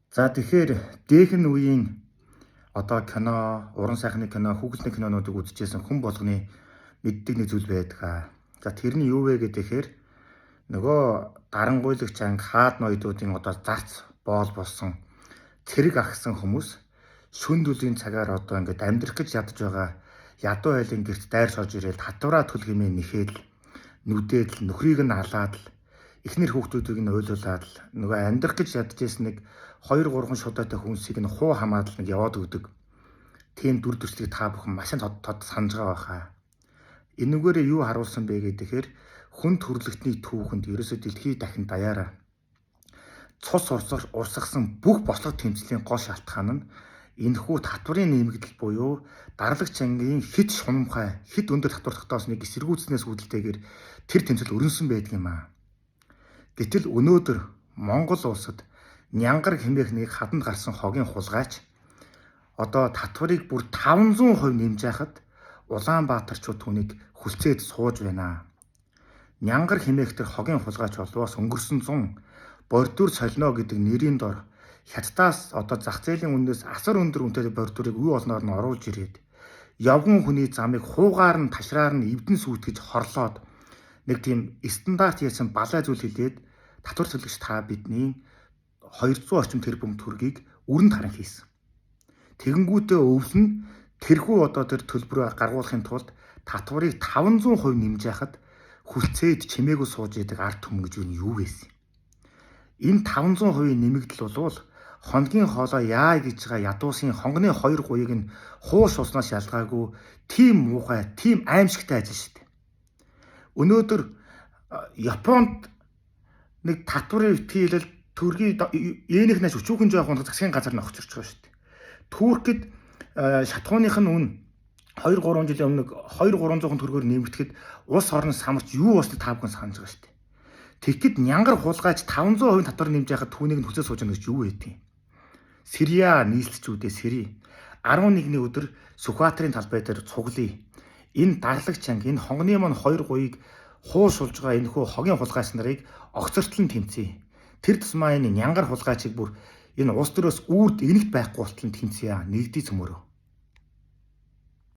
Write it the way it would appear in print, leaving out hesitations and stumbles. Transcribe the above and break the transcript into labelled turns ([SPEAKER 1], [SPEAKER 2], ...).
[SPEAKER 1] За, тэгэхээр дээхэн үеийн одоо кино, уран сайхны кино, хүүхэлдэй кинонуудыг үзчихсэн хүн болгоны мэддэг нэг зүйл байдаг. За, тэр нь юу вэ гэхээр нөгөө дарангуйлагч анги хаад ноёдуудын одоо зарц боол болсон цэрэг агсан хүмүүс шүн дүлийн цагаар одоо ингээд амьдрах гэж ядаж байгаа ядуу айлын герт дайр сорж ирээл татвараа төл хэмээн нэхэл нүдээд л нөхрийг нь алаад л эхнэр хүүхдүүдийг нь уйлуулад л нөгөө амьдрах гэж ядаж исэн нэг 2 3 шудаатай хүнсийг нь хуу хамаад л нэг яваад өгдөг. Тийм дүр төрслийг та бүхэн маш тод тод санаж байгаа байхаа. Энүүгээрээ юу харуулсан бэ гэхээр хүн төрлөختний түүхэнд ерөөсөө дэлхий дахин даяараа цус урсгасан бүх бослого тэмцлийн гол шалтгаан нь энэхүү татварын нэмэгдэл буюу дарлагч ангийн хит шунамхай, хит өндөр татвар тогтоосныг эсэргүүцснээс үүдэлтэйгээр тэр тэмцэл өрнөсөн байдаг юм аа. Гэтэл өнөөдөр Монгол улсад нянгар хэмээх нэг хаданд гарсан хогийн хулгайч одоо татварыг бүр 500% нэмж яхад Улаанбаатарчууд түүнийг хүлцээд сууж байна. Нянгар хэмээх тэр хогийн хулгайч болвоос өнгөрсөн зун бордюр солино гэдэг нэрийн дор хятадаас одоо зах зээлийн үнээс асар өндөр үнэтэй бордюрыг үе олноор нь оруулж ирээд явган хүний замыг хуугаар нь ташраар нь эвдэн сүйтгэж хорлоод нэг тийм стандарт яасан балай зүйл хэлээд татвар төлөгч та бидний 200 орчим тэрбум төгрөгийг өрн таран хийсэн. Тэгэнгүүтээ өвлөн тэрхүү одоо тэр төлбөрөө гаргуулахын тулд татварыг 500% нэмж яхад хүлцээд чимээгүй сууж идэг ард түмэн гэж юу байсан юм. Энэ 500% нэмэгдэл болвол хоногийн хоолой яа гэж байгаа ядуусын хонгоны 2 гуйг нь хууш уснаас ялгаагүй тийм муухай, тийм аимшигтай ажил шүү дээ. Өнөөдөр Японд нэг татварын битгийлэл төргийн ээнэх нааш өчүүхэн жоохон засгийн газар нь огцорч байгаа шүү дээ. Туркид шатхууных нь үн 2 3 жилийн өмнө 2 300 төгрөгөөр нэмэгдэхэд улс орон самарч юу болсныг та бүхэн санаж байгаа шүү дээ. Тэгэхэд нянгар хулгайч 500% татвар нэмж яхад түүнийг нь хүсээ сууж байгаа гэж юу байдгийг. Сирия нийслэлчүүдээ Сири 11-ний өдөр Сүхбаатарын талбай дээр цуглая. Энэ дарлагч анги энэ хонгоны маань 2 гуйг хуу шулж байгаа энэ хүү хогийн хулгайч нарыг огцортлон тэмцэе. Тэр тусмаа энэ нянгар хулгайчийг бүр энэ улс төрөөс үрд игнэгт байхгүй болтол нь тэмцэе. Нэгдий цөмөрөө.